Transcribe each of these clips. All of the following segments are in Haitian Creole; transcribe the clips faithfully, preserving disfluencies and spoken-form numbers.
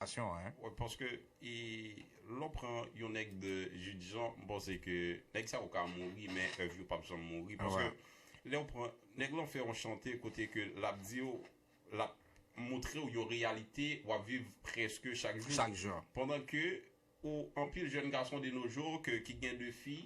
Syon, hein. Wè, paske e, lè w pran yon nèg de Jude Jean, m panse ke nèg sa yo ka mouri, men èv yo p ap janm mouri. Paske lè w pran nèg lan fè yon chante kote ke l ap di w, l ap montre w yon reyalite w ap viv prèske chak jou. Chak jou. Pandan ke ou anpil jèn gason de nos jours ke ki gen de fi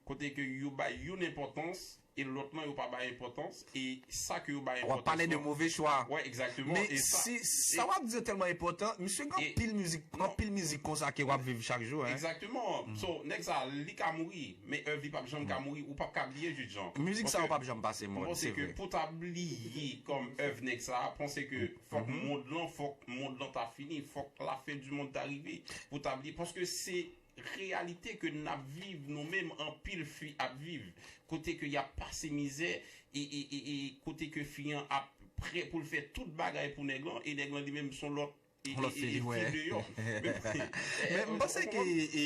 kote ke yo bay youn enpòtans e lòt lan yo pa bay enpòtans e sa ke yo bay enpòtans. W ap pale de move chwa. Wè, egzakteman. Men si sa w ap di yo tèlman enpòtan, misye gen anpil mizik, anpil mizik konsa ke w ap viv chak jou, hein. Egzakteman. So nèg sa li ka mouri, men èv li p ap janm ka mouri, ou p ap ka bliye Jude Jean. Mizik sa yo p ap janm pase mòd, se vre. Pou ta bliye kòm èv nèg sa, panse ke fòk mond lan, fòk mond lan ta fini, fòk la fin du monde ta rive pou ta bliye, paske se reyalite ke n ap viv nou menm, anpil fi ap viv, kote ke y ap pase mizè e, e, e, e kote ke fi an ap prè pou l fè tout bagay pou nèg lan e nèg lan li menm son lòt e, Lòt e, fi e, li, wè. fi deyò. Men m panse ke e, e,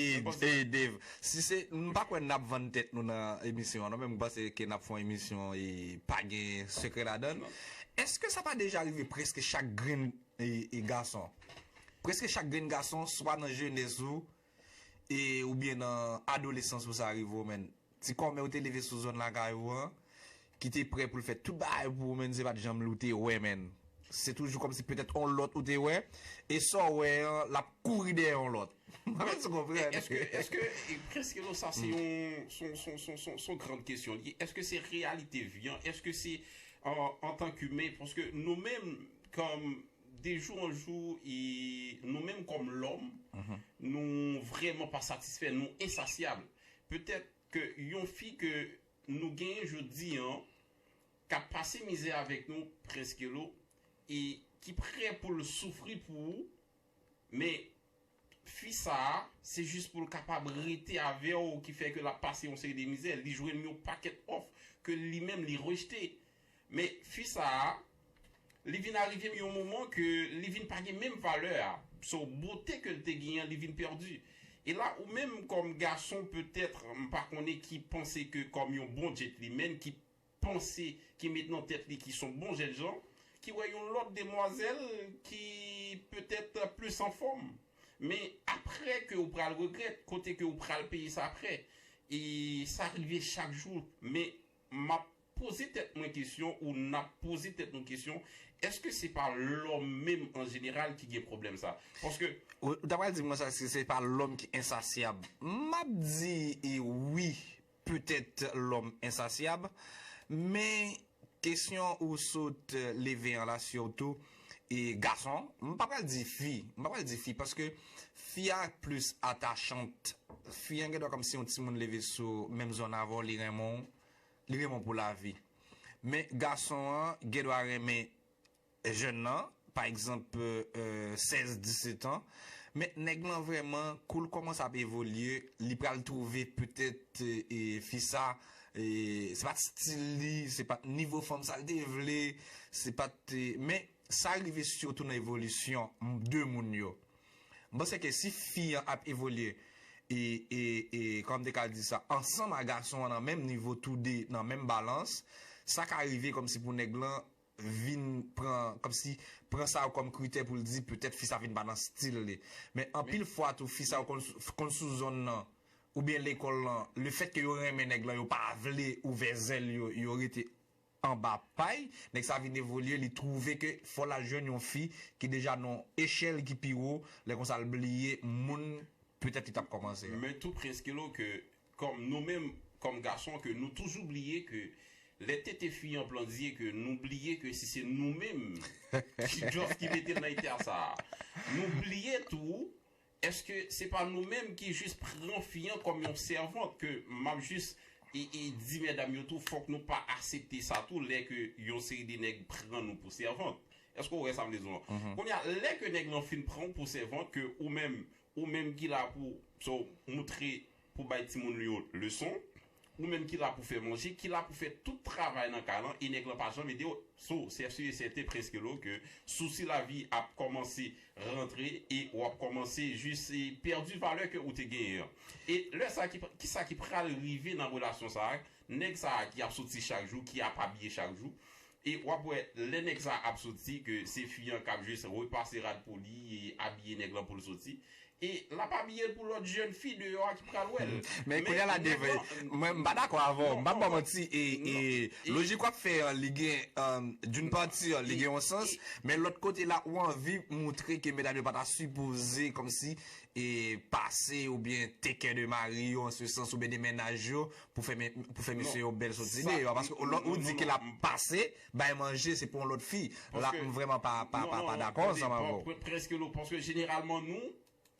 e Dave, si se, m pa kwè n ap vann tèt nou nan emisyon an non, men m panse ke n ap fè yon emisyon e pa gen sekrè ladan l. Èske sa pa deja rive prèske chak grenn e, e gason? Prèske chak grenn gason, swa nan jenès ou e oubyen nan adolesans ou sa rive w, men ti kòmè ou te leve sou zòn lakay ou an, ki te prè pou l fè tout bagay pou ou, men se pa t janm li w te wè, men se toujou kòmsi petèt on lòt ou te wè, e sa w wè an l ap kouri dèyè on lòt. Mwen menm sou konprann. Èske, èske e, prèske non, sa se yon son, son, son, son, son grand kesyon li. Èske se reyalite vi an? Èske se an, an tan k'imen? Paske nou menm kòm de jou an jou e nou menm kòm lòm, nou vrèman pa satisfè, nou ensasyab. Petèt ke yon fi ke nou genyen jodi an k ap pase mizè avèk nou prèske lo e ki prè pou l soufri pou ou, men fi sa a se jis pou l kapab rete avè w ki fè ke l ap pase yon seri de mizè, li jwenn yon pakèt òf ke li menm li rejte. Men fi sa a li vin arive yon moman ke li vin pa gen menm valè a. So bote ke l te genyen li vin pèdi. E la ou menm kòm gason petèt m pa konnen ki panse ke kòm yon bon gentleman ki panse ki met nan tèt li ki son bon jènjan ki wè yon lòt demwazèl ki petèt plis anfòm. Men aprè ke ou pral regrèt kote ke ou pral peye sa aprè. E sa rive chak jou. Men m ap poze tèt mwen kesyon ou n ap poze tèt nou kesyon, èske se pa lòm menm an jeneral ki gen pwoblèm sa? Paske Ou ta pral di mwen sa si se pa lòm ki ensasyab. M ap di e wi, petèt lòm ensasyab, men kesyon ou sot leve an la sitou e gason, m pa pral di fi, m pa pral di fi paske fi a plis atachant. Fi an gen dwa kòmsi yon timoun leve sou menm zòn avè w, li renmen w, li renmen w pou lavi. Men gason an gen dwa renmen jèn nan, pa egzanp, sèz, disèt an, men nèg lan vrèman, kou l kòmanse ap evolye, li pral twouve petèt e, fi sa, e, se pa t stil li, se pa t nivo fanm sa l te vle, se pa t, men sa rive sitou nan evolisyon de moun yo. M panse ke si fi an ap evolye e, e, e, kòman m te ka di sa, ansanm a gason an nan menm nivo, toude nan menm balans, sa ka rive kòmsi pou nèg lan vin pran, kòmsi pran sa yo kòm kritè pou l di petèt fi sa vin pa nan stil li. Men anpil fwa tou fi sa yo konn, konn sou zòn nan oubyen lekòl lan, lefètke yo renmen nèg lan, yo pa vle ouvè zèl yo, yo rete anba pay, nèg sa vin evolye, li twouve ke fò l al jwenn yon fi ki deja nan yon echèl ki pi wo, lè konsa l bliye moun petèt li t ap kòmanse a. Men tou prèske lo ke kòm nou menm kòm gason ke nou toujou bliye ke lè tete fi an plandye ke nou bliye ke si se nou menm ki just ki mete l nan eta sa a. Nou bliye tou èske se pa nou menm ki jis pran fi an kòm yon sèvant ke m ap jis e, e di medam yo tou fòk nou pa aksepte sa tou lè ke yon seri de nèg pran nou pou sèvant. Èske w wè sa m vle di w lan? Kounye a lè ke nèg lan fin pran w pou sèvant ke ou menm ou menm ki la pou so moutre pou bay timoun yo leson, ou menm ki la pou fè manje, ki la pou fè tout travay nan kay lan e nèg lan pa janm ede w. So se si e sèten prèske lo ke sousi lavi ap kòmanse rantre e w ap kòmanse jis e pèdi valè ke ou te genyen an. E lè sa ki kisa ki pral rive nan relasyon sa a, nèg sa a ki ap soti chak jou, ki ap abiye chak jou, E w ap wè, lè nèg sa ap soti, ke se fi an k ap jis repase rad pou li e abiye nèg lan pou l soti. E l ap abiye l pou lòt jèn fi deyò a ki pral wè l. Men kounye a la, Dave, mwen m pa dakò avè w, m p ap ba w manti, e, e lojik w ap fè an, li gen, d'une partie, li gen yon sans, men lòt kote la, ou anvi moutre ke medam yo pa ta sipoze kòmsi e pase oubyen take care de mari yo, an se sans, oubyen de mennaj yo, pou fè, pou fè mesye yo bèl soti deyò. Paske ou di ke l ap pase, bay manje, se pou yon lòt fi. La, m vrèman pa, pa, pa, pa dakò ansanm avè w. Prèske lo, paske jeneralman nou,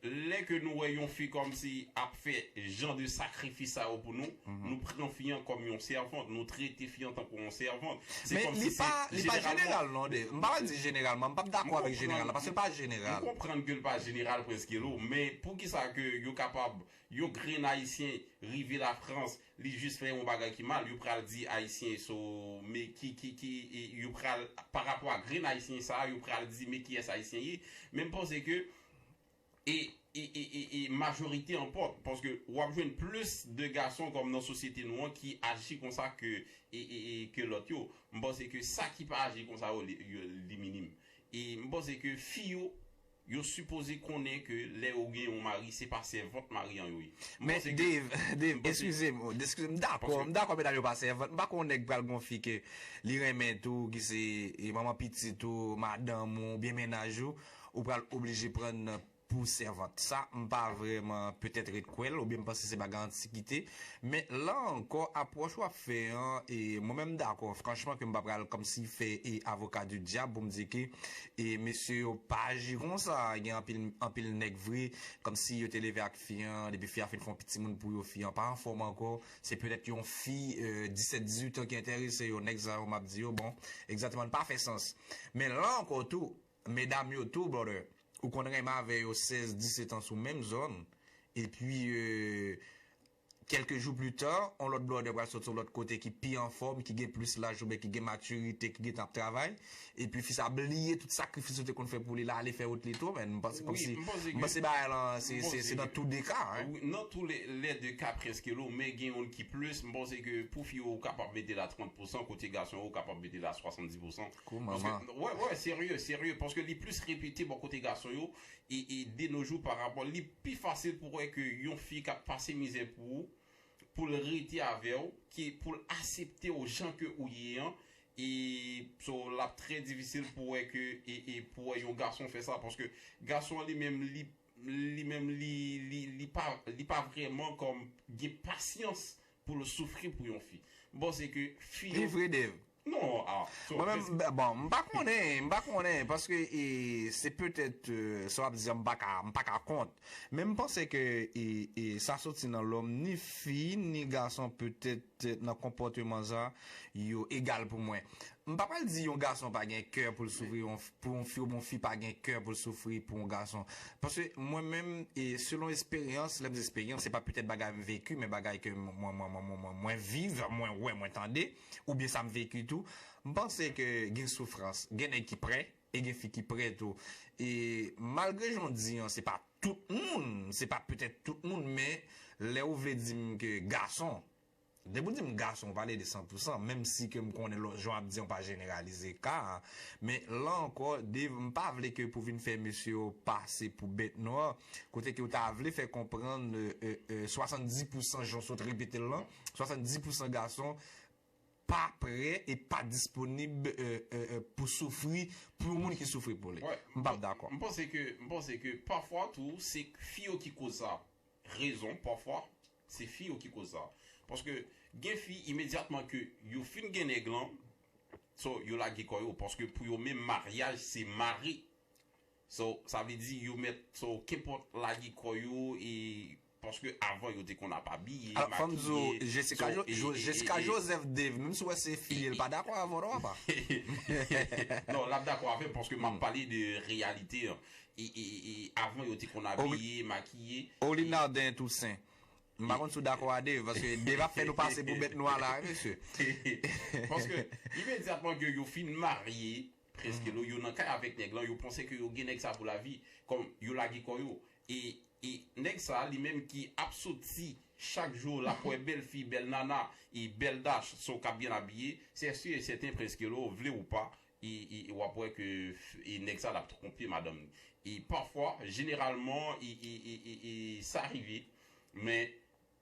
lè ke nou wè yon fi kòmsi ap fè jan de sakrifis sa yo pou nou, nou pran fi an kòm yon sèvant, nou trete fi an tankou yon sèvant. Men li pa, li pa jeneral non, Dave. M pa pral di jeneralman, m p ap dakò avèk jeneral la, paske l pa jeneral. M konprann ke l pa jeneral prèske lo, men poukisa ke yo kapab, yon grenn ayisyen rive Lafrans, li jis fè yon bagay ki mal, yo pral di ayisyen, so, men ki, ki, ki, e yo pral, pa rapò a grenn ayisyen sa, yo pral di men kiyès ayisyen ye. Men m panse ke e, e, e, e, e majorite anpòt, paske w ap jwenn plis de gason kòm nan sosyete nou an ki aji konsa ke, e, e, e, ke lòt yo. M panse ke sa ki pa aji konsa yo, li, yo, li minim. E m panse ke fi yo, yo sipoze konnen ke lè yo gen yon mari, se pa sèvant mari an yo ye. Men Dave, Dave, eskize m, eskize m, m dakò, m dakò medam yo pa sèvant, m pa konn nèg pral gon fi ke li renmen tou, ki se e manman pitit ou, madanm ou, oubyen mennaj ou, ou pral oblije pran pou sèvant. Sa, m pa vrèman petèt ret kwè l, oubyen m panse se bagay antikite. Men la ankò, apwòch w ap fè an, e mwen menm m dakò, franchman, ke m pa pral kòmsi fè e avoka di dyab pou m di ke e mesye yo pa aji konsa. Gen anpil, anpil nèg vre, kòmsi yo te leve ak fi an, depi fi a fin fè yon ti moun pou yo, fi an pa anfòm ankò. Se petèt yon fi, e, disèt, dizuit an ki enterese yo, nèg sa yo, m ap di yo, bon, egzakteman, li pa fè sans. Men la ankò tou, medam yo tou, brother, ou konn renmen avè yo sèz, disèt an sou menm zòn, epi, e, kèlke jou pli ta, yon lòt brother pral soti yon lòt kote ki pi anfòm, ki gen plis laj oubyen ki gen matirite, ki gentan ap travay, epi fi sa bliye tout sakrifis ou te konn fè pou li la, ale fè wout li tou, men m panse kòmsi, m panse bagay lan, se, se, se nan tou de ka, hein. Wi, nan tou lè, lè de ka prèske lo, men gen youn ki plis, m panse ke pou fi yo, ou kapab mete l a trant pousan, kote gason yo, ou kapab mete l a swasanndis pousan. Kou manman. Paske, wè, wè, serye, serye, paske li plis repete bò kote gason yo, e, e de nos jours pa rapò, li pi fasil pou wè ke yon fi k ap pase mizè pou ou, pou l rete avè w, ke pou l aksepte w jan ke ou ye an, e so, l ap trè difisil pou wè ke, e, e pou wè yon gason fè sa, paske gason an li menm, li, li menm, li, li, li pa, li pa vrèman kòm gen pasyans pou l soufri pou yon fi. M panse ke fi yo. Li vre, Dave. Non, ah, so, mwen menm, bon, m pa konnen, m pa konnen, paske e, se petèt, e, sa w ap di a, m pa ka, m pa ka kont. Men m panse ke e, e, sa soti nan lòm, ni fi, ni gason, petèt nan konpòteman sa, yo egal pou mwen. M pa pral di yon gason pa gen kè pou l soufri, yon, pou yon fi, oubyen yon fi pa gen kè pou l soufri pou yon gason. Paske mwen menm, e selon esperyans, lè m di esperyans, se pa petèt bagay m veki, men bagay ke mwen, mwen, mwen, mwen, mwen, mwen viv, mwen wè, mwen tande, oubyen sa m veki tou, m panse ke gen soufrans, gen nèg ki prè, e gen fi ki prè tou. E malgre jan w di an, se pa tout moun, se pa petèt tout moun, men lè ou vle di m ke gason, depi w di m gason, ou pale de san pou san, menm si ke m konnen lòt jan w ap di an pa jeneralize ka a, men la ankò, Dave, m pa vle ke pou vin fè mesye yo pase pou bèt nwa, kote ke w ta vle fè konprann, e, e, e, swasanndis pousan, jan w sot repete l lan, swasanndis pousan gason pa prè e pa disponib, e, e, e, pou soufri pou yon moun ki soufri pou li. M p ap dakò. M panse ke, m panse ke pafwa tou, se fi yo ki koz sa. Rezon, pafwa, se fi yo ki koz sa. Paske gen fi, imedyatman ke yo fin gen nèg lan, so, yo lage kò yo. Paske pou yo menm, maryaj, se mari. So, sa vle di, yo mèt, so, kenpòt lage kò yo, e paske avan, yo te konn ap abiye, makiye. Alò, fò m di w, Jessica, so, Jo-, e, Jo-, e, Jessica e, Joseph Dave, menm si w wè se fi, e, l pa dakò avè w, non, papa. Non, l ap dakò avè m, paske m ap pale de reyalite an. E, e, e, e avan, yo te konn abiye, makiye. Olinarden Toussaint. M pa konn si w dakò a Dave, paske Dave ap fè nou pase pou bèt nwa la, wi, mesye. Paske, imedyatman ke yo fin marye, Prince Kelo, yo nan kay avèk nèg lan, yo panse ke yo gen nèg sa pou lavi, kòm yo lage kò yo. E, e nèg sa, li menm ki ap soti chak jou, l ap wè bèl fi, bèl nana, e bèl dash, so k ap byen abiye, se si e sèten Prince Kelo, vle ou pa, e, e, e w ap wè ke f- e nèg sa l ap twonpe madanm li. E pafwa, jeneralman, e, e, e, e, e sa rive, men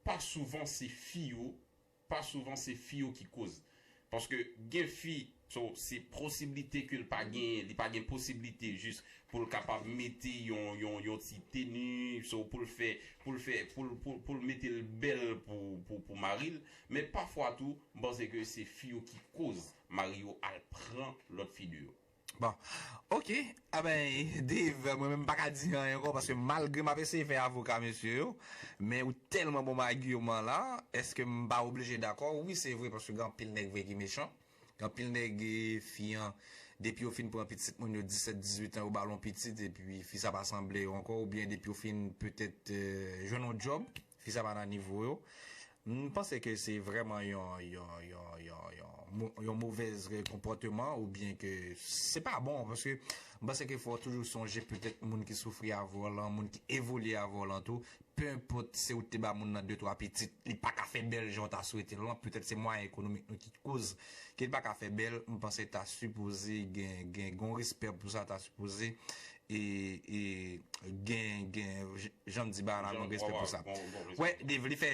pa souvan se fi yo, pa souvan se fi yo ki koz. Paske gen fi, so, se posiblite ke l pa gen, li pa gen posiblite jis pou l kapab mete yon, yon, yon ti teni, so, pou l fè, pou l fè, pou l, pou, pou l mete l bèl pou, pou, pou mari l. Men pafwa tou, m panse ke se fi yo ki koz mari yo al pran lòt fi deyò. Bon, ok. Aben, Dave, mwen menm pa ka di anyen ankò paske malgre m ap eseye fè avoka mesye yo, men ou tèlman bon agiman la, èske m pa oblije dakò? Wi, se vre paske gen anpil nèg vre ki mechan. Gen anpil nèg, e, fi an, depi yo fin pran pitit moun yo disèt, dizuit an, yo ba l yon pitit, epi fi sa pa sanble yo ankò, oubyen depi yo fin petèt, e, jwenn yon djòb, fi sa pa nan nivo yo. M panse ke se vrèman yon, yon, yon, yon, yon, mo- yon movèz konpòteman oubyen ke se pa bon paske m panse ke fò toujou sonje petèt moun ki soufri avè w lan, moun ki evolye avè w lan tou. Pe enpòt se ou te ba moun nan de twa pitit, li pa ka fè bèl jan w ta swete l lan, petèt se mwayen ekonomik nou ki koz ke li pa ka fè bèl. M panse ta sipoze gen, gen, gen yon respè pou sa, ta sipoze e, e gen, gen, jan m di ba la, gen respè pou sa. Wè, Dave, li fè